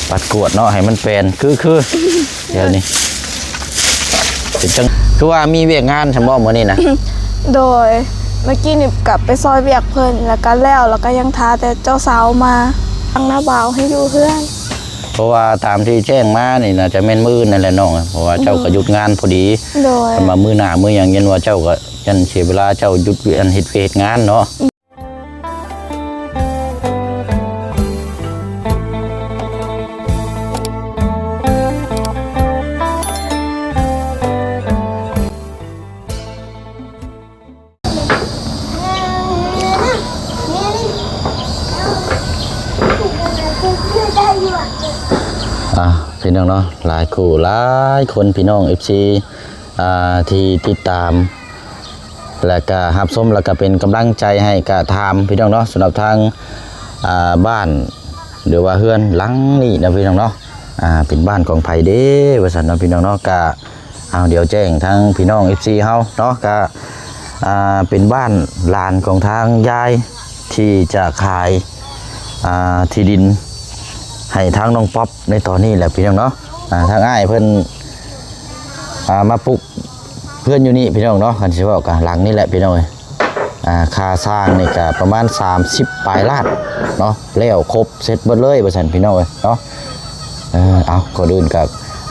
ປັດກວດເນາະ ໃຫ້ມັນແປນ ຄື ຄື ດຽວນີ້ ເປັນຈັ່ງ ຄືວ່າມີວຽກງານຊັ້ນບໍ່ມື້ນີ້ນະ? ໂດຍ ເມື່ອກີ້ນີ້ກັບໄປຊ່ອຍວຽກເພິ່ນ ແລ້ວກໍແລ້ວ ແລ້ວກໍຍັງຖ້າແຕ່ເຈົ້າສາວມາ ທາງນ້າບ່າວໃຫ້ຢູ່ເຮືອນ. ເພາະວ່າຕາມທີ່ແຈ້ງມານີ້ ໜ້າຈະແມ່ນມື້ອື່ນນັ້ນແຫຼະນ້ອງ ເພາະວ່າເຈົ້າກໍຢຸດງານພໍດີ. ໂດຍ ຄັນວ່າມື້ໜ້າມື້ຫຍັງ ຢ້ານວ່າເຈົ້າກໍ ຢ້ານເສຍເວລາເຈົ້າຢຸດ ອັນ ເຮັດວຽກເຮັດງານເນາະ. ອ່າ ພີ່ນ້ອງເນາະ ຫຼາຍຄູ່ຫຼາຍຄົນ ພີ່ນ້ອງເອັຟຊີ ອ່າ ທີ່ຕິດຕາມ ແລະກະຮັບຊົມ ແລະກະເປັນກຳລັງໃຈໃຫ້ ກະຖາມພີ່ນ້ອງເນາະ ສຳລັບທາງ ອ່າ ບ້ານ ຫຼືວ່າເຮືອນຫຼັງນີ້ນະພີ່ນ້ອງເນາະ ອ່າ ເປັນບ້ານຂອງໃຜເດ້ ວ່າຊັ້ນເນາະ ພີ່ນ້ອງເນາະ ກະ ເອົາ ດຽວແຈ້ງທາງພີ່ນ້ອງເອັຟຊີເຮົາເນາະ ກະ ອ່າ ເປັນບ້ານຫຼານຂອງທາງຍາຍ ທີ່ຈະຂາຍ ອ່າ ທີ່ດິນໃຫ້ທາງນ້ອງປັອບໃນຕອນນີ້ແຫຼະພີ່ນ້ອງເນາະ ອ່າ ທາງອ້າຍເພິ່ນ ອ່າ ມາປຸກເຮືອນຢູ່ນີ້ພີ່ນ້ອງເນາະ ຄັນຊິເວົ້າກະຫຼັງນີ້ແຫຼະພີ່ນ້ອງເອີຍ ອ່າ ຄ່າສ້າງນີ້ກະປະມານສາມສິບປາຍລ້ານເນາະ ແລ້ວຄົບເສັດເບິດເລີຍວ່າຊັ້ນພີ່ນ້ອງເອີຍເນາະ ເອີ ເອົາ ກ່ອນອື່ນກະ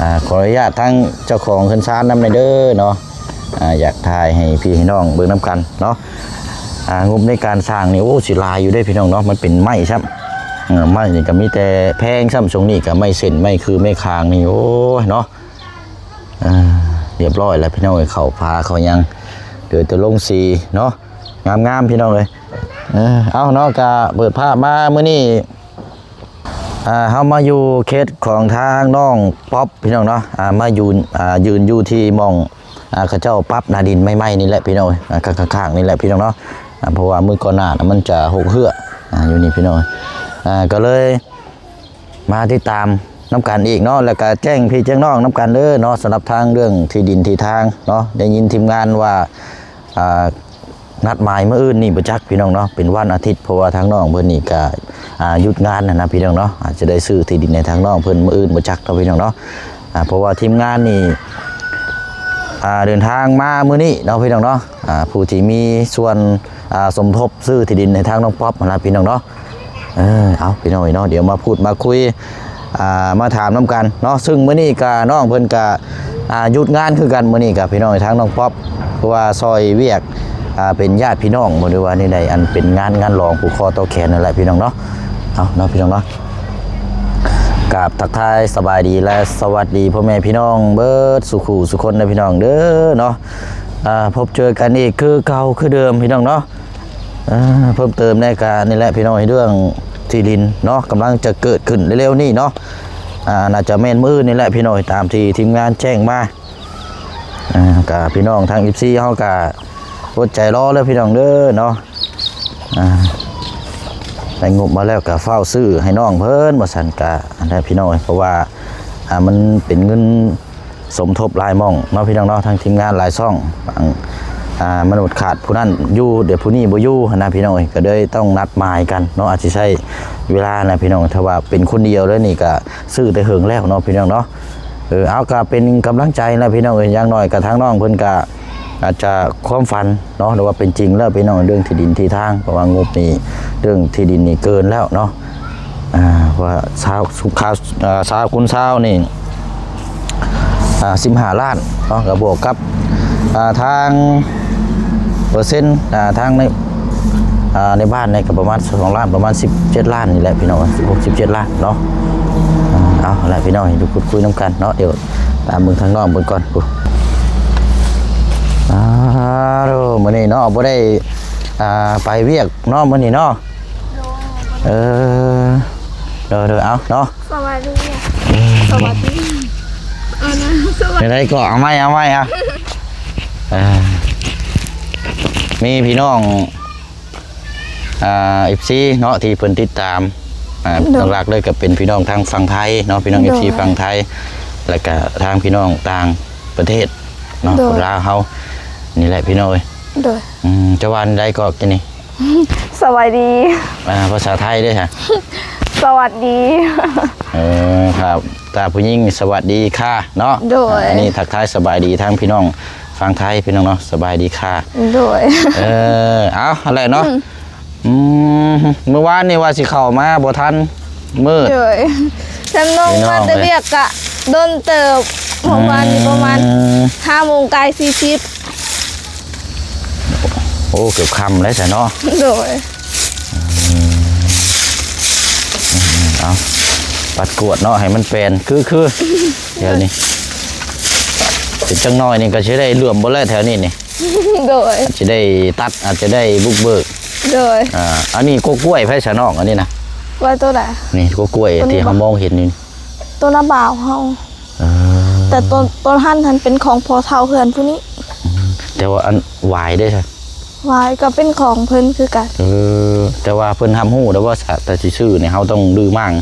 ອ່າ ຂໍອະນຸຍາດທາງເຈົ້າຂອງເຮືອນຊານນຳແດ່ເດີເນາະ ອ່າ ຢາກຖ່າຍໃຫ້ພີ່ໃຫ້ນ້ອງເບິ່ງນຳກັນເນາະ ອ່າ ງົບໃນການສ້າງນີ້ ໂອ້ ຊິຫຼາຍຢູ່ເດ້ພີ່ນ້ອງເນາະ ມັນເປັນໄມ້ຊ້ຳ ເອີ ໄມ້ນີ້ກະມີແຕ່ແພງຊ້ຳ ຊ່ວງນີ້ກະໄມ້ເສັ້ນ ໄມ້ຄື ໄມ້ຄາງນີ້ ໂອ້ຍເນາະ ອ່າ ຮຽບຮ້ອຍແລ້ວພີ່ນ້ອງເອີຍ ເຂົ້າຝາເຂົ້າຫຍັງ ເຫຼືອແຕ່ລົງສີເນາະ ງາມໆ ພີ່ນ້ອງເອີຍ ເອີ ເອົາເນາະ ກະເປີດພາບມາມື້ນີ້ ອ່າ ເຮົາມາຢູ່ເຂດຂອງທາງນ້ອງປັອບພີ່ນ້ອງເນາະ ອ່າ ມາຢູ່ ອ່າ ຢືນຢູ່ທີ່ໝ່ອງ ອ່າ ເຂົາເຈົ້າປັບໜ້າດິນໃໝ່ໆ ນີ້ແຫຼະພີ່ນ້ອງເອີຍ ອ່າ ຂ້າງໆ ນີ້ແຫຼະພີ່ນ້ອງເນາະ ອ່າ ເພາະວ່າມື້ກ່ອນໜ້ານະ ມັນຈະຮົກເຮື້ອ ອ່າ ຢູ່ນີ້ພີ່ນ້ອງ ອ່າ ກໍເລີຍ ມາຕິດຕາມນຳກັນອີກເນາະ ແລ້ວກະແຈ້ງພີ່ແຈ້ງນ້ອງນຳກັນເດີເນາະ ສຳລັບທາງເລື່ອງທີ່ດິນທີ່ທາງເນາະ ໄດ້ຍິນທີມງານວ່າ ອ່າ ນັດໝາຍມື້ອື່ນນີ້ບໍ່ຈັກພີ່ນ້ອງເນາະ ເປັນວັນອາທິດ ເພາະວ່າທາງນ້ອງເພິ່ນນີ້ກະ ອ່າ ຢຸດງານຫັ້ນນະພີ່ນ້ອງເນາະ ອາດຈະໄດ້ຊື້ທີ່ດິນໃຫ້ທາງນ້ອງເພິ່ນມື້ອື່ນບໍ່ຈັກເນາະພີ່ນ້ອງເນາະ ອ່າ ເພາະວ່າທີມງານນີ້ ອ່າ ເດີນທາງມາມື້ນີ້ເນາະພີ່ນ້ອງເນາະ ອ່າ ຜູ້ທີ່ມີສ່ວນ ອ່າ ສົມທົບຊື້ທີ່ດິນໃຫ້ທາງນ້ອງປັອບຫັ້ນລະພີ່ນ້ອງເນາະ ເອີ ເອົາ ພີ່ນ້ອງເອີຍເນາະ ດຽວມາພູດມາຄຸຍ ອ່າ ມາຖາມນຳກັນເນາະ ຊຶ່ງມື້ນີ້ກະນ້ອງເພິ່ນກະ ອ່າ ຢຸດງານຄືກັນ ມື້ນີ້ກະພີ່ນ້ອງເອີຍ ທາງນ້ອງປັອບ ເພາະວ່າຊ່ອຍວຽກ ອ່າ ເປັນຍາດພີ່ນ້ອງບໍ່ ຫຼືວ່າແນວໃດ ອັນເປັນງານ ງານຫຼອງຜູກຄໍຕໍ່ແຂນນັ້ນແຫຼະພີ່ນ້ອງເນາະ ເອົາເນາະ ພີ່ນ້ອງເນາະ ກາບທັກທາຍສະບາຍດີ ແລະ ສະຫວັດດີພໍ່ແມ່ພີ່ນ້ອງເບິດສູ່ຄູ່ສູ່ຄົນເດີພີ່ນ້ອງເດີເນາະ ອ່າ ພົບເຈີກັນອີກຄືເກົ່າຄືເດີມພີ່ນ້ອງເນາະ ອ່າ ເພີ່ມເຕີມແດ່ກະນີ້ແຫຼະພີ່ນ້ອງ ເລື່ອງທີ່ດິນເນາະ ກຳລັງຈະເກີດຂຶ້ນເລັວໆນີ້ເນາະ ອ່າ ໜ້າຈະແມ່ນມື້ອື່ນນີ້ແຫຼະພີ່ນ້ອງ ຕາມທີ່ທີມງານແຈ້ງມາ ອ່າ ກະພີ່ນ້ອງທາງເອັຟຊີເຮົາກະອົດໃຈລໍເດີພີ່ນ້ອງເດີເນາະ ອ່າ ໄດ້ງົບມາແລ້ວກະຟ້າວຊື້ໃຫ້ນ້ອງເພິ່ນວ່າຊັ້ນ ກະອັນນັ້ນພີ່ນ້ອງ ເພາະວ່າ ອ່າ ມັນເປັນເງິນ ສົມທົບຫຼາຍໝ່ອງເນາະພີ່ນ້ອງເນາະ ທາງທີມງານຫຼາຍຊ່ອງ ບາງ ອ່າ ມະນຸດຂາດຜູ້ນັ້ນຢູ່ ດຽວຜູ້ນີ້ບໍ່ຢູ່ຫັ້ນນະພີ່ນ້ອງເອີຍ ກໍເລີຍຕ້ອງນັດໝາຍກັນເນາະ ອາດຊິໃຊ້ເວລານະພີ່ນ້ອງ ຖ້າວ່າເປັນຄົນດຽວແລ້ວນີ້ກໍຊື້ແຕ່ເຫິງແລ້ວເນາະພີ່ນ້ອງເນາະ ເອີ ເອົາ ກໍເປັນກຳລັງໃຈນະພີ່ນ້ອງເອີຍ ຢ່າງໜ້ອຍກໍທາງນ້ອງເພິ່ນກໍອາດຈະຄວາມຝັນເນາະ ຫຼືວ່າເປັນຈິງແລ້ວພີ່ນ້ອງ ເລື່ອງທີ່ດິນທີ່ທາງ ເພາະວ່າງົບນີ້ ເລື່ອງທີ່ດິນນີ້ເກີນແລ້ວເນາະ ອ່າ ເພາະວ່າຊາວ ຊາວ ອ່າ ຊາວຄູນຊາວນີ້ ອ່າ ສິບຫ້າລ້ານເນາະ ກໍບວກກັບ ອ່າ ທາງເປີເຊັນ ອ່າ ທາງໃນ ອ່າ ໃນບ້ານນີ້ກໍປະມານສອງລ້ານ ປະມານສິບເຈັດລ້ານນີ້ແຫຼະພີ່ນ້ອງ ສິບຫົກ ສິບເຈັດລ້ານເນາະ ອ່າ ເອົາລະພີ່ນ້ອງ ໃຫ້ທຸກຄົນຄຸຍນຳກັນເນາະ ດຽວຕາມເບິ່ງທາງນ້ອງເພິ່ນກ່ອນ ອ່າ ໂດ ມື້ນີ້ເນາະ ບໍ່ໄດ້ ອ່າ ໄປວຽກເນາະ ມື້ນີ້ເນາະ ໂດຍ ເອີ ໂດຍ ໂດຍ ເອົາເນາະ ສະບາຍດີ ສະບາຍດີ ເອົານະ ສະບາຍ ຈັ່ງໃດກໍເອົາໃໝ່ ເອົາໃໝ່ ອ່ະ ອ່າ ມີພີ່ນ້ອງ ອ່າ ເອັຟຊີເນາະ ທີ່ເພິ່ນຕິດຕາມ ອ່າ ໂດຍ ຫຼັກໆເລີຍກໍເປັນພີ່ນ້ອງທາງຝັ່ງໄທເນາະ ພີ່ນ້ອງ ໂດຍ ເອັຟຊີຝັ່ງໄທ ແລ້ວກໍທາງພີ່ນ້ອງຕ່າງປະເທດເນາະ ໂດຍ ຄົນລາວເຮົານີ້ແຫຼະພີ່ນ້ອງເອີຍ ໂດຍ ອືມ ຈະວ່າໃດກໍກິນນີ້ ສະບາຍດີ ອ່າ ພາສາໄທເດ້ ສະ ສະຫວັດດີ. ເອີ ຄັບ ຖ້າຜູ້ຍິງນີ້ສະຫວັດດີຄ່າເນາະ. ໂດຍ ອັນນີ້ທັກທາຍສະບາຍດີທາງພີ່ນ້ອງຝັ່ງໄທ ພີ່ນ້ອງເນາະ ສະບາຍດີຄ່າ. ໂດຍ ເອີ ເອົາ ຫັ້ນແຫຼະເນາະ. ອືມ ອືມ ມື້ວານນີ້ວ່າຊິເຂົ້າມາບໍ່ທັນ ມືດ. ໂດຍ ທາງນ້ອງມາແຕ່ວຽກກະດົນເຕີບ ເມື່ອວານນີ້ປະມານ ອືມ ຫ້າໂມງກາຍສີ່ສິບ. ໂອ້ ເກືອບຄ່ຳແລ້ວຊະເນາະ. ໂດຍ ອືມ ເອົາ ປັດກວດເນາະ ໃຫ້ມັນແປນ ຄື ຄື ແຖວນີ້ ເປັນຈັກໜ້ອຍນີ້ກໍຊິໄດ້ເຫຼື້ອມເບິດແລ້ວແຖວນີ້ນີ້. ໂດຍ ຊິໄດ້ຕັດ ອາດຈະໄດ້ບຸກເບີກ. ໂດຍ ອ່າ ອັນນີ້ກົກກ້ວຍໃຜຊະນ້ອງ ອັນນີ້ນະ? ກ້ວຍໂຕໃດ? ນີ້ ກົກກ້ວຍ ໂຕນີ້ ທີ່ເຮົາມອງເຫັນຢູ່ນີ້ ໂຕນ້າບ່າວເຮົາ. ເອີ ແຕ່ໂຕ ໂຕຫັ້ນຫັ້ນເປັນຂອງພໍ່ເຖົ້າເຮືອນຜູ້ນີ້. ອືມ ແຕ່ວ່າອັນຫວາຍເດ້ຊະ? ຫວາຍກໍເປັນຂອງເພິ່ນຄືກັນ. ເອີ ແຕ່ວ່າເພິ່ນຮັບຮູ້ແລ້ວບໍ່ຊະ ແຕ່ຊິຊື້ນີ້ ເຮົາຕ້ອງຮື້ມ້າງ?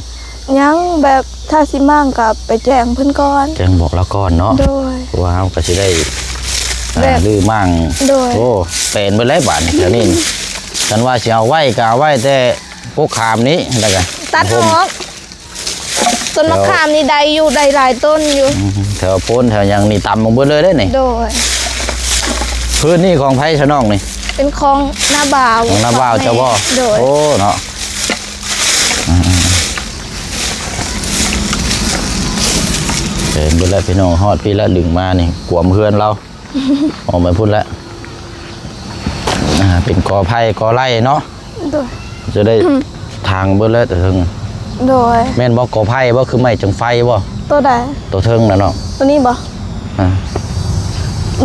ຍັງ ແບບຖ້າຊິມ້າງກໍໄປແຈ້ງເພິ່ນກ່ອນ ແຈ້ງບອກລາວກ່ອນເນາະ. ໂດຍ ເພາະວ່າເຮົາກໍຊິໄດ້ ອ່າ ແບບ ຮື້ມ້າງ. ໂດຍ ໂອ້ ແປນເບິດແລ້ວບາດນີ້ ແຖວນີ້ ຄັນວ່າຊິເອົາໄວ້ກໍເອົາໄວ້ແຕ່ກົກຂາມນີ້ ແລ້ວກໍຕັດອອກ. ຕົ້ນມະຂາມນີ້ໄດ້ຢູ່ ໄດ້ຫຼາຍຕົ້ນຢູ່. ອືມ ແຖວໂພນແຖວຫຍັງນີ້ຕຳລົງເບິດເລີຍເດ້ນີ້. ໂດຍ ພື້ນນີ້ຂອງໃຜຊະນ້ອງນີ້? ເປັນຂອງນ້າບ່າວ ຂອງນ້າບ່າວເຈົ້າບໍ່? ໂດຍ ໂອ້ເນາະ ອືມ ເຫັນເບິດແລ້ວພີ່ນ້ອງ ຮອດພີ້ລະ ດຶງມານີ້ກວມເຮືອນລາວ. ອອກໄປພຸ້ນແຫຼະ ອ່າ ເປັນກໍໄຜ່ກໍໄລ່ເນາະ. ໂດຍ ຈະໄດ້ ອືມ ຖາງເບິດແລ້ວແຕ່ເທິງ. ໂດຍ ແມ່ນບໍ່ ກໍໄຜ່ບໍ່ ຄືໄມ້ຈັງໄຟບໍ່? ໂຕໃດ? ໂຕເທິງນະເນາະ. ໂຕນີ້ບໍ່? ອ່າ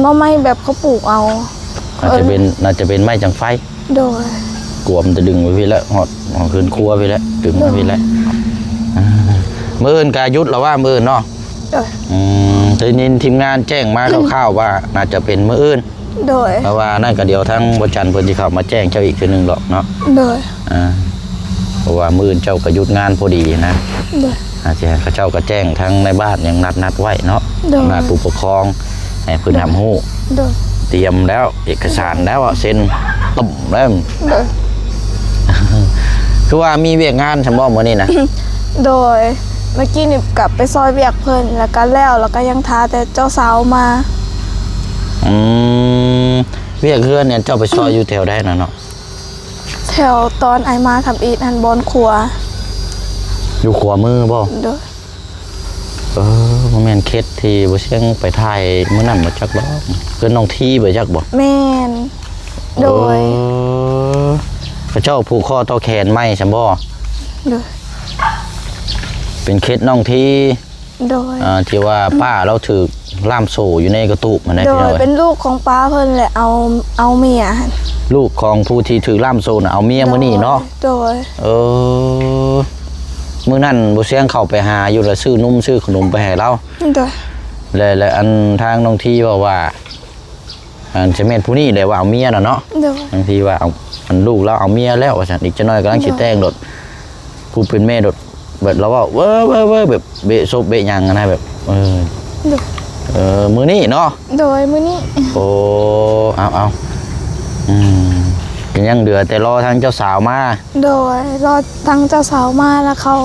ໜໍ່ໄມ້ແບບເຂົາປູກເອົາ. ອາດຈະເປັນ ເອີ ອາດຈະເປັນໄມ້ຈັງໄຟ. ໂດຍ ກວມຈະດຶງໄປພີ້ແຫຼະ ຮອດ ຮອດເຮືອນຄົວພີ້ແຫຼະ ດຶງໄປພີ້ແຫຼະ. ໂດຍ ອ່າ ມື້ອື່ນກະຢຸດລະວ່າ ມື້ອື່ນເນາະ? ໂດຍ ອືມ ໄດ້ຍິນທີມງານແຈ້ງມາ ອືມ ຄ່າວໆວ່າໜ້າຈະເປັນມື້ອື່ນ. ໂດຍ ເພາະວ່ານັ້ນກະດຽວທາງບໍ່ຈັນເພິ່ນຊິເຂົ້າມາແຈ້ງເຈົ້າອີກເທື່ອໜຶ່ງດອກເນາະ. ໂດຍ ອ່າ ເພາະວ່າມື້ອື່ນເຈົ້າກະຢຸດງານພໍດີນະ. ໂດຍ ອາ ຊິໃຫ້ເຂົາເຈົ້າກະແຈ້ງທາງໃນບ້ານຫຍັງນັດ ນັດໄວ້ເນາະ. ໂດຍ ນັດຜູ້ປົກຄອງໃຫ້ເພິ່ນ ໂດຍ ຮັບຮູ້. ໂດຍ ຕຽມແລ້ວ ເອກະສານແລ້ວ ເຊັນ ປຶ້ມແລ້ວ. ໂດຍ ຄືວ່າມີວຽກງານຊັ້ນບໍ່ມື້ນີ້ນະ? ໂດຍ ເມື່ອກີ້ນີ້ກັບໄປຊ່ອຍວຽກເພິ່ນ ແລ້ວກະແລ້ວ ແລ້ວກະຍັງຖ້າແຕ່ເຈົ້າສາວມາ. ອືມ ວຽກເຮືອນນີ້ເຈົ້າໄປຊ່ອຍຢູ່ແຖວໃດນະເນາະ? ແຖວຕອນອ້າຍມາທຳອິດຫັ້ນ ບ່ອນຂວາ. ຢູ່ຂວາມືບໍ່? ໂດຍ ເອີ ບໍ່ແມ່ນເຂດທີ່ບໍ່ຊຽງໄປຖ່າຍມື້ນັ້ນບໍ່ຈັກບໍ່? ເຮືອນນ້ອງທີບໍ່ຈັກບໍ່? ແມ່ນ. ໂດຍ ເອີ ເຂົາເຈົ້າຜູກຄໍຕໍ່ແຂນໃໝ່ຊັ້ນບໍ່? ໂດຍ ເປັນເຂດນ້ອງທີ. ໂດຍ ອ່າ ທີ່ວ່າປ້າລາວຖືກລ່າມໂສ້ຢູ່ໃນກະຕູບຫັ້ນນະ. ໂດຍ ພີ່ນ້ອງເອີຍ ເປັນລູກຂອງປ້າເພິ່ນແຫຼະ ເອົາ ເອົາເມຍຫັ້ນ. ລູກຂອງຜູ້ທີ່ຖືກລ່າມໂສ້ນະ ເອົາເມຍມື້ນີ້ເນາະ. ໂດຍ ເອີ ມື້ນັ້ນບໍ່ຊຽງເຂົ້າໄປຫາຢູ່ ລະຊື້ນົມຊື້ຂະໜົມໄປໃຫ້ລາວ. ໂດຍ ແລະ ແລະ ອັນທາງນ້ອງທີເວົ້າວ່າ ອັນຈະແມ່ນຜູ້ນີ້ແຫຼະວ່າເອົາເມຍນະເນາະ. ໂດຍ ບາງທີວ່າເອົາ ອັນລູກລາວເອົາເມຍແລ້ວວ່າຊັ້ນ ອີກຈັກໜ້ອຍກຳລັງຊິແຕ່ງໂລດ. ໂດຍ ຜູ້ເປັນແມ່ໂລດ ແບບລາວເວົ້າເວີໆໆ ແບບເບະສົບເບະຫຍັງຫັ້ນນະ ແບບ ເອີ ໂດຍ ເອີ ມື້ນີ້ເນາະ. ໂດຍ ມື້ນີ້. ໂອ້ ເອົາໆ ອືມ ກໍຍັງເຫຼືອແຕ່ລໍທາງເຈົ້າສາວມາ. ໂດຍ ລໍທາງເຈົ້າສາວມາ ແລ້ວເຂົາ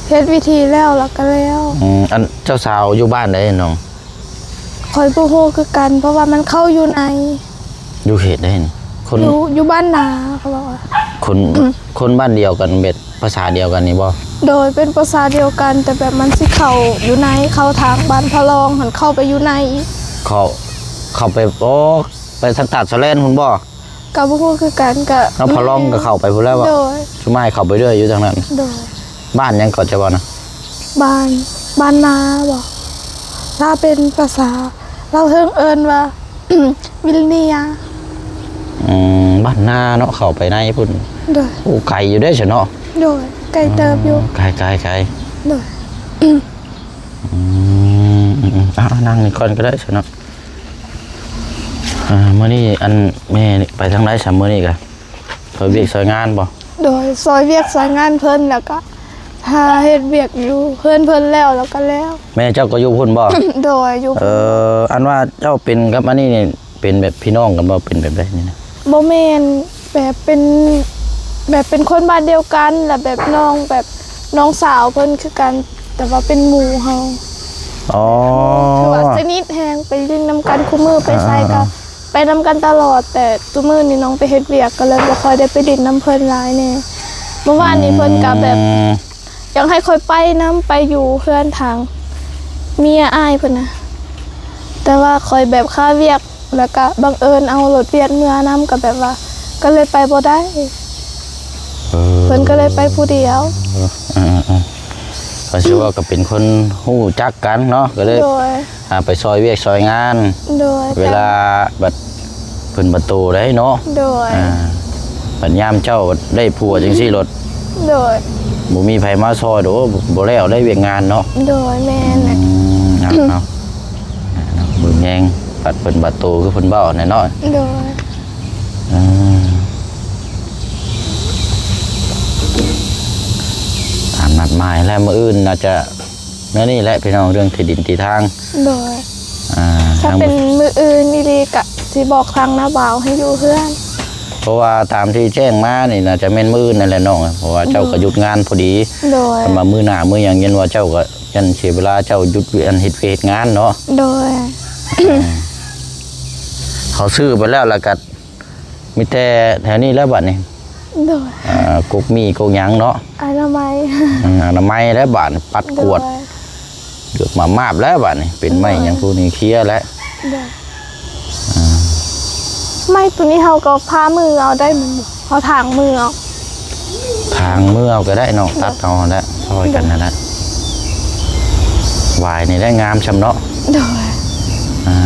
ເຮັດພິທີແລ້ວ ແລ້ວກໍແລ້ວ. ອືມ ອັນເຈົ້າສາວຢູ່ບ້ານໃດນ້ອງ? ຂ້ອຍບໍ່ຮູ້ຄືກັນ ເພາະວ່າມັນເຂົ້າຢູ່ໃນ ຢູ່ເຂດໃດນີ້? ຄົນ ຢູ່ ຢູ່ບ້ານນາ ເຂົາເວົ້າວ່າ ຄົນ ອືມ ຄົນບ້ານດຽວກັນ ແບບພາສາດຽວກັນນີ້ບໍ່? ໂດຍ ເປັນພາສາດຽວກັນ ແຕ່ແບບມັນຊິເຂົ້າຢູ່ໃນ ເຂົ້າທາງບ້ານພະລອງຫັ້ນ ເຂົ້າໄປຢູ່ໃນອີກ. ເຂົ້າ ເຂົ້າໄປ ໂອ້ ໄປທາງຕາດສະແລນພຸ້ນບໍ່? ກໍບໍ່ຮູ້ຄືກັນ ກໍ ເນາະ ພະລອງກໍເຂົ້າໄປພຸ້ນແລ້ວ. ໂດຍ ຊຸມາຍເຂົ້າໄປເລື້ອຍຢູ່ທາງນັ້ນ. ໂດຍ ບ້ານຫຍັງເກາະ ເຈົ້າເວົ້ານະ? ບ້ານ ບ້ານນາບໍ? ຖ້າເປັນພາສາລາວເທິງເອີ້ນວ່າ ວິລເນຍ. ອືມ ບ້ານນາເນາະ ເຂົ້າໄປໃນພຸ້ນ. ໂດຍ ໂອ້ ໄກຢູ່ເດ້ຊະເນາະ. ໂດຍ ໄກເຕີບຢູ່. ອໍ ໄກໆໆ. ໂດຍ ອືມ ອືມໆ ອ່າ ນັ່ງນີ້ກ່ອນກໍໄດ້ຊະເນາະ. ອ່າ ມື້ນີ້ອັນແມ່ໄປທາງໃດຊະ ມື້ນີ້ກະຊ່ອຍວຽກຊ່ອຍງານບໍ່? ໂດຍ ຊ່ອຍວຽກຊ່ອຍງານເພິ່ນ ແລ້ວກະຖ້າເຮັດວຽກຢູ່ເຮືອນເພິ່ນແລ້ວ ແລ້ວກະແລ້ວ. ແມ່ເຈົ້າກໍຢູ່ພຸ້ນບໍ່? ໂດຍ ຢູ່. ເອີ ອັນວ່າເຈົ້າເປັນກັບອັນນີ້ນີ້ ເປັນແບບພີ່ນ້ອງກັນບໍ່? ເປັນແບບໃດນີ້ນະ? ບໍ່ແມ່ນ ແບບເປັນ ແບບເປັນຄົນບ້ານດຽວກັນ ແລ້ວແບບນ້ອງແບບ ນ້ອງສາວເພິ່ນຄືກັນ ແຕ່ວ່າເປັນໝູ່ເຮົາ. ອໍ ຖືວ່າສະໜິດແຮງ ໄປຫຼິ້ນນຳກັນຄູ່ມື້ ໄປໃສກໍ ອ່າໆໆ ໄປນຳກັນຕະຫຼອດ. ແຕ່ທຸກມື້ນີ້ນ້ອງໄປເຮັດວຽກ ກໍເລີຍບໍ່ຄ່ອຍໄດ້ໄປຫຼິ້ນນຳເພິ່ນຫຼາຍແດ່. ເມື່ອວານນີ້ເພິ່ນກໍແບບ ອືມ ຢາກໃຫ້ຂ້ອຍໄປນຳ ໄປຢູ່ເຮືອນທາງເມຍອ້າຍເພິ່ນນະ ແຕ່ວ່າຂ້ອຍແບບຄາວຽກ ແລ້ວກະບັງເອີນເອົາລົດວຽກເມືອນຳ ກໍແບບວ່າ ກໍເລີຍໄປບໍ່ໄດ້. ເອີ ເພິ່ນກໍເລີຍໄປຜູ້ດຽວ. ເອີ ເອີ ເອີ ກໍຖືວ່າກໍເປັນຄົນຮູ້ຈັກກັນເນາະ ກໍເລີຍ ໂດຍ ອ່າ ໄປຊ່ອຍວຽກຊ່ອຍງານ. ໂດຍ ເວລາບັດເພິ່ນບັດໂຕໄດ້ເນາະ. ໂດຍ ອ່າ ບັດຍາມເຈົ້າໄດ້ຜົວຈັ່ງຊີ້ໂລດ. ໂດຍ ບໍ່ມີໃຜມາຊ່ອຍໂດ ບໍ່ແລ້ວໄດ້ວຽກງານເນາະ. ໂດຍ ແມ່ນແຫຼະ. ອືມ ເອົາ ເອົາ ເບິ່ງແຍງ ບັດເພິ່ນບັດໂຕຄືເພິ່ນເວົ້າແຫຼະເນາະ. ໂດຍ ເອີ ຕາມນັດໝາຍແລ້ວ ມື້ອື່ນໜ້າຈະ ແນວນີ້ແຫຼະພີ່ນ້ອງ ເລື່ອງທີ່ດິນທີ່ທາງ. ໂດຍ ອ່າ ຖ້າເປັນມື້ອື່ນອີ່ຫຼີກະຊິບອກທາງນ້າບ່າວໃຫ້ຢູ່ເຮືອນ ເພາະວ່າຕາມທີ່ແຈ້ງມານີ້ໜ້າຈະແມ່ນມື້ອື່ນນັ້ນແຫຼະນ້ອງ ເພາະວ່າເຈົ້າ ໂດຍ ກໍຢຸດງານພໍດີ. ໂດຍ ຄັນວ່າມື້ໜ້າມື້ຫຍັງ ຢ້ານວ່າເຈົ້າກໍ ຢ້ານເສຍເວລາເຈົ້າຢຸດວຽກ ອັນເຮັດວຽກເຮັດງານເນາະ. ໂດຍ ເອີ ເຂົາຊື້ໄປແລ້ວ ແລ້ວກໍມີແຕ່ແຖວນີ້ແລ້ວບັດນີ້. ໂດຍ ອ່າ ກົກໝີ່ກົກຫຍັງເນາະ ອະນາໄມ. ອືມ ອະນາໄມແລ້ວບາດນີ້ ປັດກວດ. ໂດຍ ເກືອບມາມາບແລ້ວບາດນີ້ ເປັນໄມ້ ໂດຍ ຫຍັງພວກນີ້ເຄຍແລ້ວ. ໂດຍ ອ່າ ໄມ້ໂຕນີ້ເຮົາກໍຜ່າມືເອົາໄດ້ແມ່ນບໍ່? ເຮົາຖາງມືເອົາ ຖາງມືເອົາກໍໄດ້ນ້ອງ ໂດຍ ຕັດເອົາຫັ້ນແຫຼະ ຊ່ອຍກັນຫັ້ນແຫຼະ. ໂດຍ ຫວາຍນີ້ແຫຼະງາມຊ່ຳເນາະ. ໂດຍ ອ່າ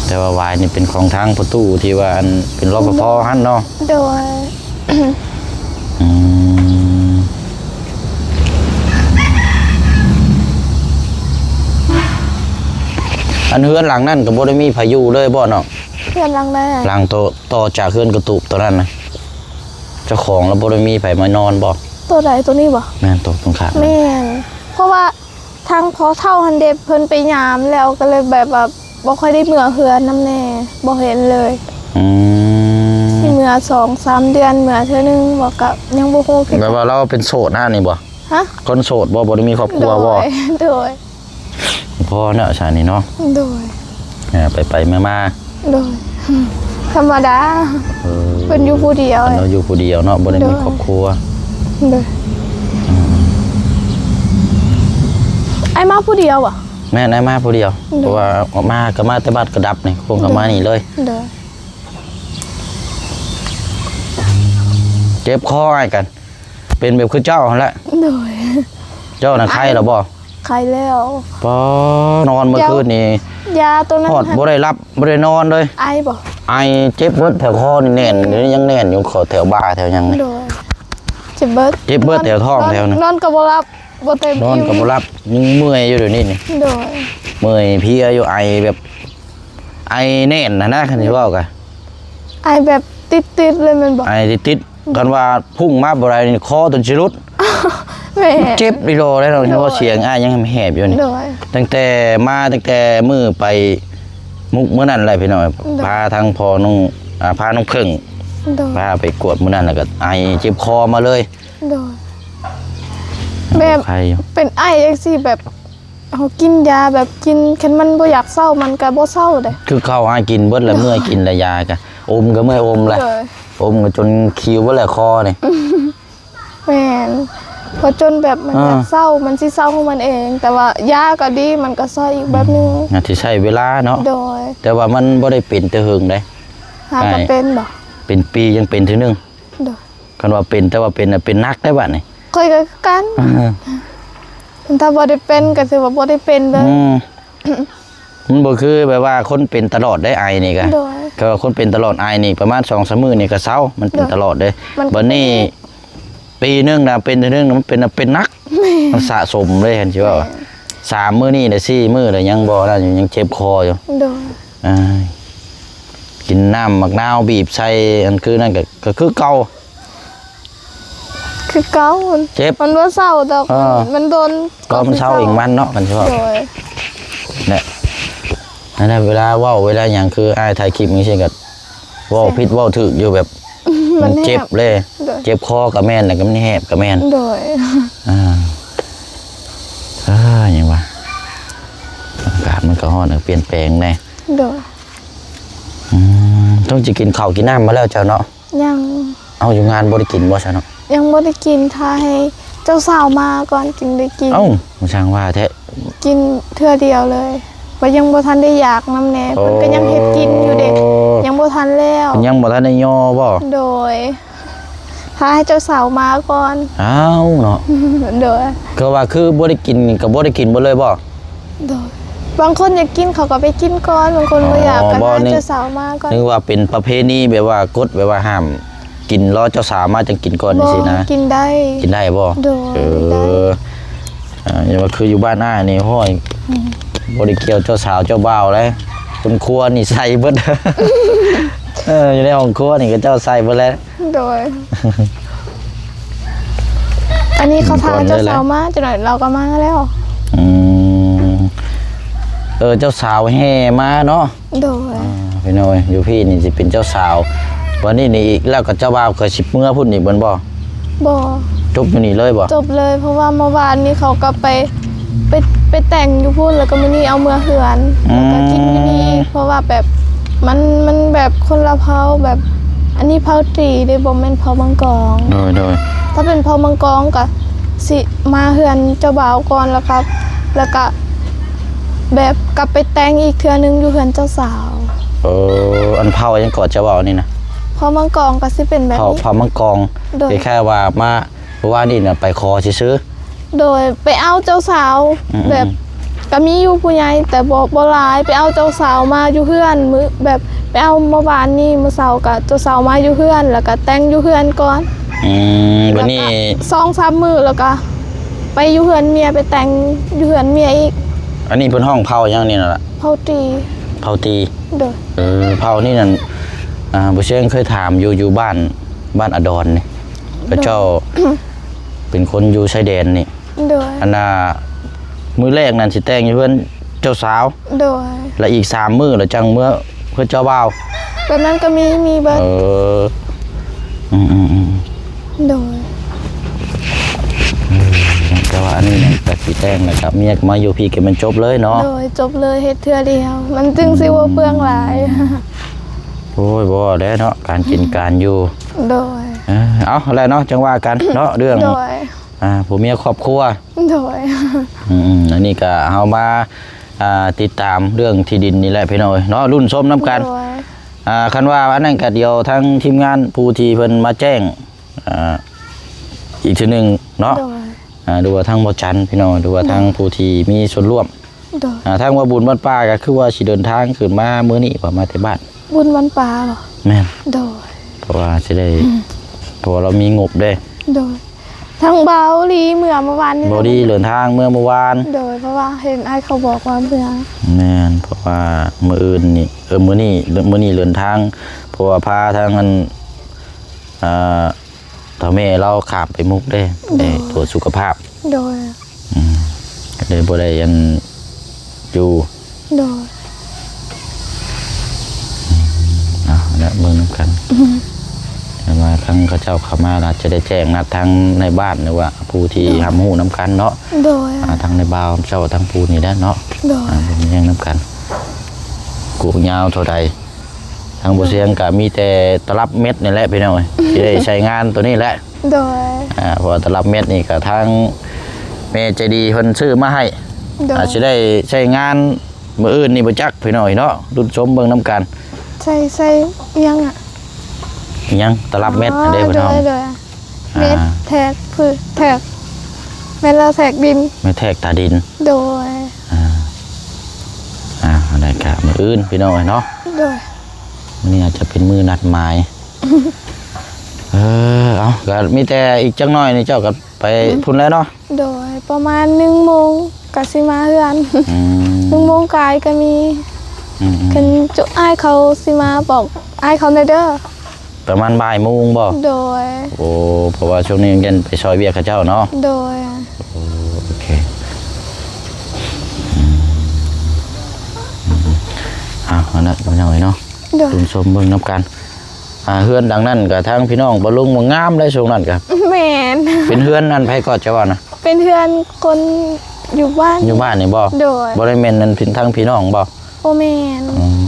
ແຕ່ວ່າຫວາຍນີ້ເປັນຂອງທາງພໍ່ຕູ້ທີ່ວ່າ ອັນ ເປັນ ລປພ ຫັ້ນເນາະ. ໂດຍ ອືມ ອັນເຮືອນຫຼັງນັ້ນກໍບໍ່ໄດ້ມີໃຜຢູ່ເລີຍບໍ່ນ້ອງ? ເຮືອນຫຼັງໃດ? ຫຼັງໂຕ ຕໍ່ຈາກເຮືອນກະຕູບໂຕນັ້ນນະ ເຈົ້າຂອງລະບໍ່ໄດ້ມີໃຜມານອນບໍ່? ໂຕໃດ? ໂຕນີ້ບໍ່? ແມ່ນ ໂຕຕົງຂ້າມ. ແມ່ນ ເພາະວ່າ ທາງພໍ່ເຖົ້າຫັ້ນເດ ເພິ່ນໄປຍາມແລ້ວ ກໍເລີຍແບບວ່າບໍ່ຄ່ອຍໄດ້ເມືອເຮືອນນຳແດ່ ບໍ່ເຫັນເລີຍ. ອືມ ຊິເມືອສອງສາມເດືອນ ເມືອເທື່ອໜຶ່ງບໍ່ ກໍຍັງບໍ່ຮູ້ຄືກັນ. ແບບວ່າລາວເປັນໂສດນະນີ້ບໍ່? ຮະ? ຄົນໂສດບໍ່? ບໍ່ໄດ້ມີຄອບຄົວບໍ່? ໂດຍ ໂດຍ ພໍເນາະຊະນີ້ເນາະ. ໂດຍ ອ່າ ໄປໆມາໆ. ໂດຍ ທຳມະດາ. ເອີ ເພິ່ນຢູ່ຜູ້ດຽວ ເພິ່ນຢູ່ຜູ້ດຽວເນາະ ບໍ່ໄດ້ມີ ໂດຍ ຄອບຄົວ. ໂດຍ ອືມ ອ້າຍມາຜູ້ດຽວບໍ່? ແມ່ນ ອ້າຍມາຜູ້ດຽວ. ໂດຍ ເພາະວ່າອອກມາກໍມາແຕ່ບາດກະດັບນີ້ ຄົງກໍມານີ້ເລີຍ. ໂດຍ ເຈັບຄໍອ້າຍກັນ ເປັນແບບຄືເຈົ້າຫັ້ນແຫຼະ. ໂດຍ ເຈົ້ານະໄຄແລ້ວບໍ່? ໄຄແລ້ວ. ປາ ນອນເມື່ອຄືນນີ້ ຢາໂຕນັ້ນ ຮອດບໍ່ໄດ້ຫຼັບບໍ່ໄດ້ນອນເລີຍ. ໄອບໍ່? ໄອ ເຈັບເບິດແຖວຄໍນີ້ແໜ້ນຢູ່ ຍັງແໜ້ນຢູ່ ຄໍແຖວບ່າແຖວຫຍັງນີ້. ໂດຍ ເຈັບເບິດ ເຈັບເບິດແຖວທ້ອງແຖວນັ້ນ. ນອນກໍບໍ່ຫຼັບ ບໍ່ເຕັມ ນອນກໍບໍ່ຫຼັບ ຍັງເມື່ອຍຢູ່ດຽວນີ້ນີ້. ໂດຍ ເມື່ອຍເພຍຢູ່ ໄອແບບ ໄອແໜ້ນຫັ້ນນະ ຄັນຊິເວົ້າກະ ໄອແບບຕິດໆເລີຍແມ່ນບໍ່? ໄອຕິດໆ ຄັນວ່າພຸ້ງມາບໍ່ໄດ້ນີ້ ຄໍຈົນຊິຫຼຸດ. ແມ່ນ ເຈັບອີ່ຫຼີໄດ໋ນ້ອງ. ໂດຍ ເຮົາສຽງອ້າຍຍັງແຫບຢູ່ນີ້. ໂດຍ ຕັ້ງແຕ່ມາ ຕັ້ງແຕ່ມື້ໄປມຸກມື້ນັ້ນແຫຼະພີ່ນ້ອງ. ໂດຍ ພາທັງພໍ່ນ້ອງ ອ່າ ພານ້ອງເຜິ້ງ ໂດຍ ພາໄປກວດມື້ນັ້ນ ແລ້ວກໍໄອເຈັບຄໍມາເລີຍ. ໂດຍ ແບບ ໄຄຢູ່ ເປັນໄອຈັ່ງຊີ້ ແບບ ເຮົາກິນຢາແບບກິນ ຄັນມັນບໍ່ຢາກເຊົາ ມັນກໍບໍ່ເຊົາເດ້. ຄືເຂົ້າຫາກິນເບິດແຫຼະ ໂດຍ ເມື່ອຍກິນແລ້ວ ຢາກະອົມກໍເມື່ອຍອົມແຫຼະ. ໂດຍ ອົມກໍຈົນຄີວເບິດແຫຼະຄໍນີ້. ແມ່ນ ເພາະຈົນແບບມັນ ອ່າ ຢາກເຊົາ ມັນຊິເຊົາຂອງມັນເອງ. ແຕ່ວ່າຢາກໍດີ ມັນກໍຊ່ອຍອີກແບບໜຶ່ງ. ອືມ ອາດຊິໃຊ້ເວລາເນາະ. ໂດຍ ແຕ່ວ່າມັນບໍ່ໄດ້ເປັນແຕ່ເຫິງເດ້. ຫາກໍເປັນບໍ່? ເປັນປີຍັງເປັນເທື່ອໜຶ່ງ. ໂດຍ ຄັນວ່າເປັນ ແຕ່ວ່າເປັນນະ ເປັນໜັກໄດ໋ບາດນີ້. ຂ້ອຍກໍຄືກັນ ອ່າ ຖ້າບໍ່ໄດ້ເປັນກໍຖືວ່າບໍ່ໄດ້ເປັນເລີຍ. ອືມ ມັນບໍ່ຄືແບບວ່າຄົນເປັນຕະຫຼອດໄດ໋ ໄອນີ້ກະ. ໂດຍ ແຕ່ວ່າຄົນເປັນຕະຫຼອດ ໄອນີ້ປະມານສອງສາມມື້ນີ້ກໍເຊົາ ມັນເປັນ ໂດຍ ຕະຫຼອດເດ້. ມັນ ບັດນີ້ປີໜຶ່ງນະເປັນເທື່ອໜຶ່ງ ມັນເປັນ ເປັນໜັກ. ແມ່ນ ມັນສະສົມເລີຍ ຄັນຊິເວົ້າ ແມ່ນ ສາມມື້ນີ້ແຫຼະ ສີ່ມື້ແລ້ວ ຍັງບໍ່ນັ້ນຢູ່ ຍັງເຈັບຄໍຢູ່. ໂດຍ ອ່າ ກິນນ້ຳໝາກນາວບີບໃສ່ ອັນຄືນັ້ນກໍ ກໍຄືເກົ່າ. ຄືເກົ່າ ເຈັບ ມັນບໍ່ເຊົາດອກ. ເອີ ມັນ ມັນດົນ ກໍມັນເຊົາເອງມັນເນາະ ຄັນຊິເວົ້າ. ໂດຍ ແຫຼະ ນັ້ນແຫຼະ ເວລາເວົ້າເວລາຫຍັງ ຄືອ້າຍຖ່າຍຄລິບຈັ່ງຊີ້ກໍເວົ້າ ແມ່ນ ຜິດເວົ້າຖືກຢູ່ ແບບ ມັນແຫບ ມັນເຈັບເລີຍ ໂດຍ ເຈັບຄໍກໍແມ່ນ ແລ້ວກໍມັນແຫບກໍແມ່ນ ໂດຍ ອ່າ ເອີ ຫຍັງວະ ອາກາດມັນກໍຮ້ອນ ກໍປ່ຽນແປງແດ່ ໂດຍ ອືມ ຕ້ອງຊິກິນເຂົ້າກິນນ້ຳມາແລ້ວເຈົ້າເນາະ? ຍັງ ເອົ້າ ຢູ່ງານບໍ່ໄດ້ກິນບໍ່ຊະເນາະ? ຍັງບໍ່ໄດ້ກິນ ຖ້າໃຫ້ເຈົ້າສາວມາກ່ອນຈຶ່ງໄດ້ກິນ ເອົ້າ ຊ່າງວ່າແທ້ ກິນເທື່ອດຽວເລີຍ ເພາະຍັງບໍ່ທັນໄດ້ຢາກນຳແດ່ ໂອ້ ເພິ່ນກໍຍັງເຮັດກິນຢູ່ເດ້ ຍັງບໍ່ທັນແລ້ວ ຍັງບໍ່ທັນໄດ້ຍໍບໍ່? ໂດຍ ຖ້າໃຫ້ເຈົ້າສາວມາກ່ອນ ອ້າວເນາະ ໂດຍ ກໍວ່າຄືບໍ່ໄດ້ກິນ ກໍບໍ່ໄດ້ກິນເບິດເລີຍບໍ່? ໂດຍ ບາງຄົນຢາກກິນເຂົາກໍໄປກິນກ່ອນ ບາງຄົນບໍ່ຢາກ ອໍ ກໍຖ້າເຈົ້າສາວມາກ່ອນ ນຶກວ່າເປັນປະເພນີແບບວ່າກົດ ແບບວ່າຫ້າມກິນ ລໍເຈົ້າສາວມາຈັ່ງກິນກ່ອນ ບໍ່ ຈັ່ງຊີ້ນະ ກິນໄດ້ ກິນໄດ້ບໍ່? ໂດຍ ເອີ ໄດ້ ອ່າ ຢ່າວ່າຄືຢູ່ບ້ານອ້າຍນີ້ ໂອ້ຍ ອືມ ບໍ່ໄດ້ກ່ຽວເຈົ້າສາວເຈົ້າບ່າວເລີຍ ຄົນຄົວນີ້ໃສ່ເບິດ ເອີ ຢູ່ໃນຫ້ອງຄົວນີ້ເຂົາເຈົ້າໃສ່ເບິດແລ້ວ ໂດຍ ອັນນີ້ເຂົາຖ້າເຈົ້າສາວມາ ຈັກໜ້ອຍລາວກໍມາແລ້ວ ອືມ ເອີ ເຈົ້າສາວແຫ່ມາເນາະ ໂດຍ ອ່າ ພີ່ນ້ອງເອີຍ ຢູ່ພີ້ນີ້ຊິເປັນເຈົ້າສາວ ບັດນີ້ນີ້ອີກ ແລ້ວກໍເຈົ້າບ່າວກໍຊິເມືອພຸ້ນອີກແມ່ນບໍ່? ບໍ່ ຈົບຢູ່ນີ້ເລີຍບໍ່? ຈົບເລີຍ ເພາະວ່າເມື່ອວານນີ້ເຂົາກໍໄປ ໄປ ໄປແຕ່ງຢູ່ພຸ້ນ ແລ້ວກໍມື້ນີ້ເອົາເມືອເຮືອນ ອືມ ແລ້ວກໍກິນຢູ່ນີ້ອີກ ເພາະວ່າແບບ ມັນ ມັນແບບຄົນລະເຜົ່າ ແບບ ອັນນີ້ເຜົ່າຕີເດ້ ບໍ່ແມ່ນເຜົ່າມັງກອງ ໂດຍ ໂດຍ ຖ້າເປັນເຜົ່າມັງກອງກໍຊິມາເຮືອນເຈົ້າບ່າວກ່ອນ ແລ້ວກໍ ແລ້ວກໍແບບກັບໄປແຕ່ງອີກເທື່ອໜຶ່ງຢູ່ເຮືອນເຈົ້າສາວ ເອີ ອັນເຜົ່າຫຍັງເກາະເຈົ້າເວົ້ານີ້ນະ? ເຜົ່າມັງກອງກໍຊິເປັນແບບ ເຜົ່າ ນີ້ ເຜົ່າມັງກອງ ໂດຍ ຄ້າຍໆວ່າມາ ເພາະວ່ານີ້ນະໄປຂໍຊື່ໆ ໂດຍ ໄປເອົາເຈົ້າສາວ ອືມໆ ແບບ ກໍມີຢູ່ຜູ້ໃຫຍ່ ແຕ່ບໍ່ ບໍ່ຫຼາຍ ໄປເອົາເຈົ້າສາວມາຢູ່ເຮືອນ ມື້ ແບບ ໄປເອົາເມື່ອວານນີ້ ມື້ເຊົ້າກໍເຈົ້າສາວມາຢູ່ເຮືອນ ແລ້ວກໍແຕ່ງຢູ່ເຮືອນກ່ອນ ອືມ ແລ້ວກໍ ບັດນີ້ ສອງສາມມື້ ແລ້ວກໍໄປຢູ່ເຮືອນເມຍ ໄປແຕ່ງຢູ່ເຮືອນເມຍອີກ ອັນນີ້ເພິ່ນຮ້ອງເຜົ່າຫຍັງນີ້ນະລະ? ເຜົ່າຕີ ເຜົ່າຕີ ໂດຍ ເອີ ເຜົ່ານີ້ນັ້ນ ອ່າ ບໍ່ຊຽງເຄີຍຖາມຢູ່ ຢູ່ບ້ານ ບ້ານອາດອນນີ້ ເຂົາເຈົ້າ ໂດຍ ເປັນຄົນຢູ່ຊາຍແດນນີ້ ໂດຍ ອັນນ່າ ມື້ແລກນັ້ນຊິແຕ່ງຢູ່ເຮືອນເຈົ້າສາວ ໂດຍ ແລ້ວອີກສາມມື້ແລ້ວຈັ່ງເມືອເຮືອນເຈົ້າບ່າວ ແບບນັ້ນກໍມີ ມີເບິດ ເອີ ອືມໆໆ ໂດຍ ເອີ ແຕ່ວ່າອັນນີ້ມັນກໍຊິແຕ່ງແລ້ວກໍເມຍກໍມາຢູ່ພີ້ກໍແມ່ນຈົບເລີຍເນາະ ໂດຍ ຈົບເລີຍ ເຮັດເທື່ອດຽວ ມັນຈຶ່ງຊິບໍ່ເປືອງຫຼາຍ ອືມ ໂອ້ຍ ບໍ່ແລ້ວເນາະ ການກິນການຢູ່ ໂດຍ ເອີ ເອົາແຫຼະເນາະ ຈັ່ງວ່າກັນເນາະ ເລື່ອງ ໂດຍ ອ່າ ຜົວເມຍຄອບຄົວ ໂດຍ ອືມ ອັນນີ້ກໍເຮົາມາ ອ່າ ຕິດຕາມເລື່ອງທີ່ດິນນີ້ແຫຼະພີ່ນ້ອງເອີຍເນາະ ລຸ້ນຊົມນຳກັນ ໂດຍ ອ່າ ຄັນວ່າອັນນັ້ນກໍດຽວທາງທີມງານຜູ້ທີ່ເພິ່ນມາແຈ້ງ ອ່າ ອີກເທື່ອໜຶ່ງເນາະ ໂດຍ ອ່າ ຫຼືວ່າທາງບໍ່ຈັນພີ່ນ້ອງ ຫຼືວ່າທາງ ໂດຍ ຜູ້ທີ່ມີສ່ວນຮ່ວມ ໂດຍ ອ່າ ທາງວ່າບຸນວັດປ່າກໍຄືວ່າຊິເດີນທາງຂຶ້ນມາມື້ນີ້ບໍ່ ມາແຕ່ບ້ານ ບຸນວັນປ່າບໍ່? ແມ່ນ ໂດຍ ເພາະວ່າຊິໄດ້ ອືມ ເພາະວ່າລາວມີງົບເດ້ ໂດຍ ທາງບ່າວລີເມືອເມື່ອວານນີ້ ບ່າວລີເດີນທາງເມືອເມື່ອວານ ໂດຍ ເພາະວ່າເຫັນອ້າຍເຂົາບອກວ່າເມືອ ແມ່ນ ເພາະວ່າມື້ອື່ນນີ້ ເອີ ມື້ນີ້ ມື້ນີ້ເດີນທາງ ເພາະວ່າພາທາງອັນ ອ່າ ເຖົ້າແມ່ລາວຂ້າມໄປມຸກເດ້ ໂດຍ ໄປກວດສຸຂະພາບ ໂດຍ ອືມ ກໍເລີຍບໍ່ໄດ້ອັນຢູ່ ໂດຍ ເອົາລະເບິ່ງນຳກັນ ອືມ ແຕ່ວ່າທາງເຂົາເຈົ້າເຂົ້າມາ ອາດຈະໄດ້ແຈ້ງນັດທາງນາຍບ້ານ ຫຼືວ່າຜູ້ທີ່ ໂດຍ ຮັບຮູ້ນຳກັນເນາະ ໂດຍ ອ່າ ທາງນາຍບ່າວເຈົ້າ ທາງຜູ້ນີ້ແຫຼະເນາະ ໂດຍ ອ່າ ເບິ່ງແຍງນຳກັນ ກວ້າງຍາວເທົ່າໃດ ທາງບໍ່ຊຽງກໍມີແຕ່ຕະລັບເມັດນີ້ແຫຼະພີ່ນ້ອງເອີຍ ຊິໄດ້ໃຊ້ງານໂຕນີ້ແຫຼະ ໂດຍ ອ່າ ເພາະວ່າຕະລັບເມັດນີ້ກໍທາງແມ່ໃຈດີເພິ່ນຊື້ມາໃຫ້ ໂດຍ ອາດຊິໄດ້ໃຊ້ງານມື້ອື່ນນີ້ບໍ່ຈັກພີ່ນ້ອງເອີຍເນາະ ລຸ້ນຊົມເບິ່ງນຳກັນ ໃສ່ ໃສ່ຫຍັງອະ ຫຍັງ ຕະລັບເມັດ ອໍ ອັນເດ້ພີ່ນ້ອງ ໂດຍ ໂດຍ ອ່າ ເມັດແທກພືດ ແທກ ແມ່ນແລ້ວແທກດິນ ເມັດແທກຕາດິນ ໂດຍ ອ່າ ອ່າ ອັນນັ້ນກະມື້ອື່ນພີ່ນ້ອງເອີຍເນາະ ໂດຍ ມື້ນີ້ອາດຈະເປັນມື້ນັດໝາຍ ເອີ ເອົາ ກະມີແຕ່ອີກຈັກໜ້ອຍນີ້ເຈົ້າກະໄປ ອືມ ພຸ້ນແລ້ວເນາະ ໂດຍ ປະມານໜຶ່ງໂມງກະຊິມາເຮືອນ ອືມ ໜຶ່ງໂມງກາຍກະມີ ອືມໆ ຄັນຈຸອ້າຍເຂົາຊິມາບອກອ້າຍເຂົາແດ່ເດີ. ປະມານບ່າຍໂມງບໍ່? ໂດຍ ໂອ້ ເພາະວ່າຊ່ວງນີ້ຍັງໄປຊ່ອຍວຽກເຂົາເຈົ້າເນາະ ໂດຍ ໂອ້ ໂອເຄ ອືມ ອືມ ເອົາ ອັນນັ້ນພີ່ນ້ອງເອີຍເນາະ ໂດຍ ຊົມເບິ່ງນຳກັນ ອ່າ ເຮືອນຫຼັງນັ້ນກໍທາງພີ່ນ້ອງປ້າລຸງວ່າງາມເດ້ ຊ່ວງນັ້ນກໍ ແມ່ນ ເປັນເຮືອນອັນໃຜກໍຈະວ່ານະ? ເປັນເຮືອນຄົນຢູ່ບ້ານ ຢູ່ບ້ານນີ້ບໍ່? ໂດຍ ບໍ່ໄດ້ແມ່ນອັນທາງພີ່ນ້ອງບໍ່? ບໍ່ແມ່ນ ອືມ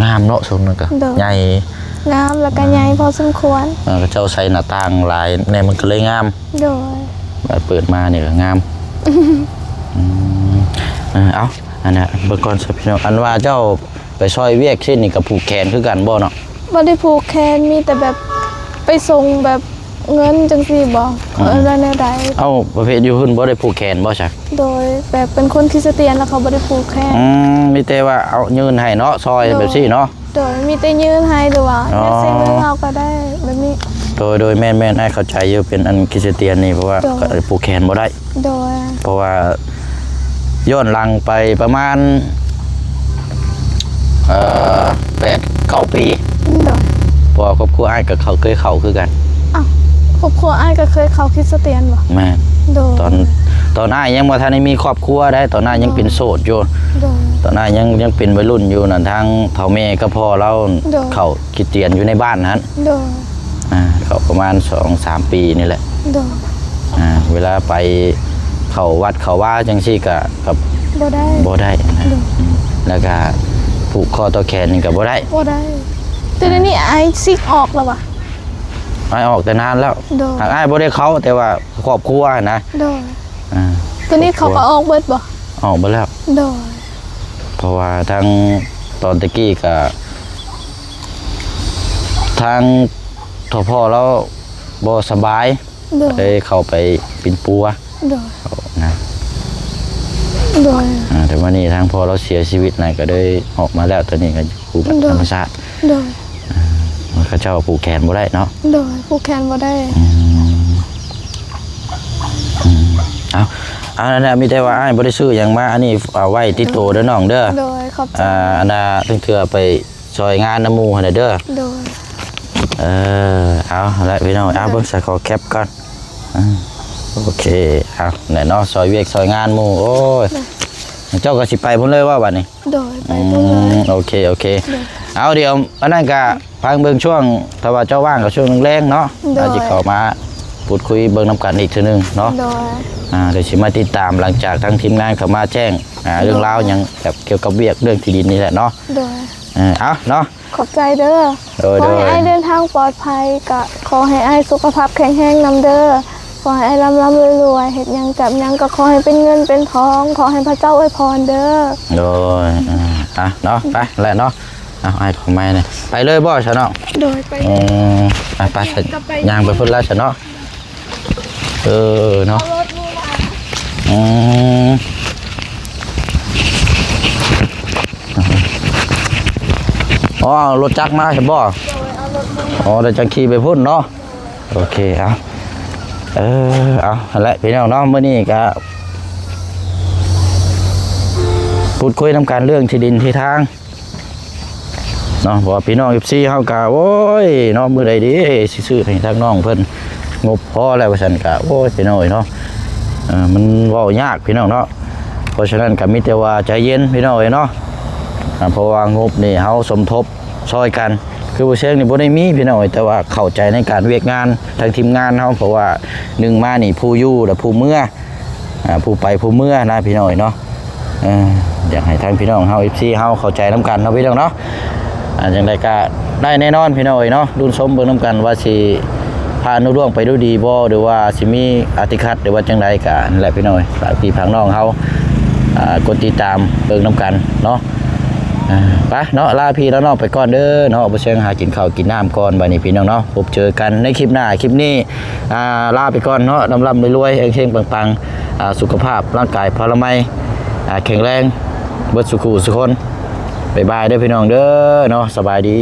ງາມເນາະ ຊ່ວງນັ້ນກໍ ໂດຍ ໃຫຍ່ ງາມ ແລ້ວກໍໃຫຍ່ພໍສົມຄວນ ເອີ ເຂົາເຈົ້າໃສ່ໜ້າຕ່າງຫຼາຍແດ່ ມັນກໍເລີຍງາມ ໂດຍ ບາດເປີດມານີ້ກໍງາມ ອືມ ເອີ ເອົາ ອັນນ່າ ເບິ່ງກ່ອນຊະພີ່ນ້ອງ ອັນວ່າເຈົ້າໄປຊ່ອຍວຽກເຊັ່ນນີ້ກໍຜູກແຂນຄືກັນບໍ່ເນາະ? ບໍ່ໄດ້ຜູກແຂນ ມີແຕ່ແບບໄປສົ່ງແບບເງິນຈັ່ງຊີ້ບໍ່? ອືມ ເອີ້ນວ່າແນວໃດ? ເອົ້າ ປະເພດຢູ່ພຸ້ນບໍ່ໄດ້ຜູກແຂນບໍ່ຊະ? ໂດຍ ແບບເປັນຄົນຄຣິສຕຽນ ແລ້ວເຂົາບໍ່ໄດ້ຜູກແຂນ ອືມ ມີແຕ່ວ່າເອົາຍື່ນໃຫ້ເນາະ ຊ່ອຍ ໂດຍ ແບບຊີ້ເນາະ? ໂດຍ ມີແຕ່ຍື່ນໃຫ້ ຫຼືວ່າ ອໍ ແນບໃສ່ມືເຮົາກໍໄດ້ ແບບນີ້ ໂດຍ ໂດຍ ແມ່ນໆ ອ້າຍເຂົ້າໃຈຢູ່ ເປັນອັນຄຣິສຕຽນນີ້ ເພາະວ່າ ໂດຍ ກໍຜູກແຂນບໍ່ໄດ້ ໂດຍ ເພາະວ່າຍ້ອນຫຼັງໄປປະມານ ເອີ ແປດເກົ້າປີ ໂດຍ ເພາະວ່າຄອບຄົວອ້າຍກໍເຂົ້າ ເຄີຍເຂົ້າຄືກັນ ອ້າວ ຄອບຄົວອ້າຍກໍເຄີຍເຂົ້າຄຣິສຕຽນບໍ່? ແມ່ນ ໂດຍ ຕອນ ຕອນອ້າຍຍັງບໍ່ທັນໄດ້ມີຄອບຄົວໃດ໋ ຕອນອ້າຍຍັງ ໂດຍ ເປັນໂສດຢູ່ ໂດຍ ຕອນອ້າຍຍັງ ຍັງເປັນໄວລຸ້ນຢູ່ນັ້ນ ທາງເຖົ້າແມ່ກັບພໍ່ລາວ ໂດຍ ເຂົ້າຄຣິສຕຽນຢູ່ໃນບ້ານຫັ້ນ ໂດຍ ອ່າ ເຂົ້າປະມານສອງສາມປີນີ້ແຫຼະ ໂດຍ ອ່າ ເວລາໄປເຂົ້າວັດເຂົ້າວາຈັ່ງຊີ້ກະ ກະບໍ່ໄດ້ ບໍ່ໄດ້ນະ ໂດຍ ອືມ ແລ້ວກະຜູກຄໍຕໍ່ແຂນນີ້ກະບໍ່ໄດ້ ບໍ່ໄດ້ ແຕ່ດຽວນີ້ອ້າຍຊິກອອກແລ້ວຫວາ? ອ້າຍອອກແຕ່ນານແລ້ວ ໂດຍ ຫາກອ້າຍບໍ່ໄດ້ເຂົ້າ ແຕ່ວ່າຄອບຄົວນະ ໂດຍ ອ່າ ຕອນນີ້ເຂົາກໍອອກເບິດບໍ່? ອອກເບິດແລ້ວ ໂດຍ ເພາະວ່າທາງ ຕອນແຕ່ກີ້ກະ ທາງ ທ.ພ ລາວບໍ່ສະບາຍ ໂດຍ ເລີຍເຂົ້າໄປປິ່ນປົວ ໂດຍ ນະ ໂດຍ ອ່າ ແຕ່ວ່ານີ້ທາງພໍ່ລາວເສຍຊີວິດນະ ກໍເລີຍອອກມາແລ້ວ ຕອນນີ້ກໍຢູ່ແບບ ໂດຍ ທຳມະຊາດ ໂດຍ ອ່າ ເຂົາເຈົ້າຜູກແຂນບໍ່ໄດ້ເນາະ ໂດຍ ຜູກແຂນບໍ່ໄດ້ ອືມ ອືມ ເອົາ ອັນນັ້ນແຫຼະ ມີແຕ່ວ່າອ້າຍບໍ່ໄດ້ຊື້ຫຍັງມາ ອັນນີ້ເອົາໄວ້ຕິດໂຕເດີນ້ອງເດີ ໂດຍ ຂອບໃຈ ອ່າ ອັນນ່າ ເທື່ອໄປ ຊ່ອຍງານນຳໝູ່ຫັ້ນແຫຼະເດີ ໂດຍ ເອີ ເອົາແຫຼະພີ່ນ້ອງ ເອົາ ເບິ່ງໃສ່ຂໍແຄັບກ່ອນ ອືມ ໂອເຄ ເອົາແຫຼະເນາະ ຊ່ອຍວຽກຊ່ອຍງານໝູ່ ໂອ້ຍ ເຈົ້າກໍຊິໄປພຸ້ນເລີຍວ່າບັດນີ້? ໂດຍ ໄປພຸ້ນເລີຍ ອືມ ໂອເຄ ໂອເຄ ໂດຍ ເອົາ ດຽວອັນນັ້ນກະຟັງເບິ່ງຊ່ວງ ຖ້າວ່າເຈົ້າວ່າງກໍຊ່ວງແລງໆເນາະ ໂດຍ ອາດຊິເຂົ້າມາ ພູດຄຸຍເບິ່ງນຳກັນອີກເທື່ອໜຶ່ງເນາະ ໂດຍ ອ່າ ດຽວຊິມາຕິດຕາມ ຫຼັງຈາກທາງທີມງານເຂົາມາແຈ້ງ ອ່າ ເລື່ອງລາວຫຍັງແບບກ່ຽວກັບວຽກເລື່ອງທີ່ດິນນີ້ແຫຼະເນາະ ໂດຍ ເອີ ເອົາເນາະ ຂອບໃຈເດີ ໂດຍ ຂໍໃຫ້ ໂດຍ ອ້າຍເດີນທາງປອດໄພ ກະຂໍໃຫ້ອ້າຍສຸຂະພາບແຂງແຮງນຳເດີ ຂໍໃຫ້ອ້າຍລ່ຳໆລວຍໆ ເຮັດຫຍັງຈັບຫຍັງກະຂໍໃຫ້ເປັນເງິນເປັນທອງ ຂໍໃຫ້ພະເຈົ້າອວຍພອນເດີ ໂດຍ ອ່າ ອ່ະເນາະ ໄປແຫຼະເນາະ ເອົາ ອ້າຍຂໍໄມ້ແດ່ ໄປເລີຍບໍ່ຊະນ້ອງ? ໂດຍ ໄປ ອືມ ອ່ະ ໄປ ຍ່າງໄປພຸ້ນລະຊະເນາະ ເອີເນາະ ເອົາລົດມືມາ ອືມ ອໍ ເອົາລົດຈັກມາຊະບໍ່? ໂດຍ ເອົາລົດມື ອໍ ແລ້ວຈັ່ງຂີ່ໄປພຸ້ນເນາະ ໂອເຄ ເອົາ ເອີ ເອົາ ຫັ້ນແຫຼະພີ່ນ້ອງເນາະ ມື້ນີ້ກະ ພູດຄຸຍນຳກັນເລື່ອງທີ່ດິນທີ່ທາງ ເນາະ ເພາະວ່າພີ່ນ້ອງເອັຟຊີເຮົາກະ ໂອ້ຍ ເນາະ ມື້ໃດເດຊິຊື້ໃຫ້ທາງນ້ອງເພິ່ນ ງົບພໍແລ້ວວ່າຊັ້ນກະ ໂອ້ຍ ພີ່ນ້ອງເອີຍເນາະ ເອີ ມັນເວົ້າຍາກພີ່ນ້ອງເນາະ ເພາະສະນັ້ນກະມີແຕ່ວ່າໃຈເຢັນພີ່ນ້ອງເອີຍເນາະ ອ່າ ເພາະວ່າງົບນີ້ເຮົາສົມທົບຊ່ອຍກັນ ຄືບໍ່ເຊີງນີ້ບໍ່ໄດ້ມີພີ່ນ້ອງເອີຍ ແຕ່ວ່າເຂົ້າໃຈໃນການວຽກງານທາງທີມງານເຮົາ ເພາະວ່າໜຶ່ງມານີ້ຜູ້ຢູ່ ແລະ ຜູ້ເມືອ ອ່າ ຜູ້ໄປຜູ້ເມືອນະພີ່ນ້ອງເອີຍເນາະ ເອີ ຢາກໃຫ້ທາງພີ່ນ້ອງເຮົາ ເອັຟຊີ ເຮົາເຂົ້າໃຈນຳກັນເນາະພີ່ນ້ອງເນາະ ອ່າ ຈັ່ງໃດກະໄດ້ແນ່ນອນພີ່ນ້ອງເອີຍເນາະ ລຸ້ນຊົມເບິ່ງນຳກັນວ່າຊິຜ່ານລຸລ່ວງໄປດ້ວຍດີບໍ່ ຫຼືວ່າຊິມີອາຕິຄັດ ຫຼືວ່າຈັ່ງໃດກະນັ້ນແຫຼະພີ່ນ້ອງເອີຍ ຝາກພີ່ຝາກນ້ອງເຮົາ ອ່າ ກົດຕິດຕາມເບິ່ງນຳກັນເນາະ ອ່າ ໄປເນາະ ລາພີ່ລານ້ອງໄປກ່ອນເດີເນາະ ບໍ່ເຊີງຫາກິນເຂົ້າກິນນ້ຳກ່ອນ ບາດນີ້ພີ່ນ້ອງເນາະ ພົບເຈີກັນໃນຄລິບໜ້າ ຄລິບນີ້ ອ່າ ລາໄປກ່ອນເນາະ ລ່ຳໆລວຍໆ ເຮັງໆປັງໆ ອ່າ ສຸຂະພາບຮ່າງກາຍພະລາໄມ ອ່າ ແຂງແຮງເບິດສູ່ຄູ່ສູ່ຄົນ ບາຍບາຍເດີພີ່ນ້ອງເດີເນາະ ສະບາຍດີ.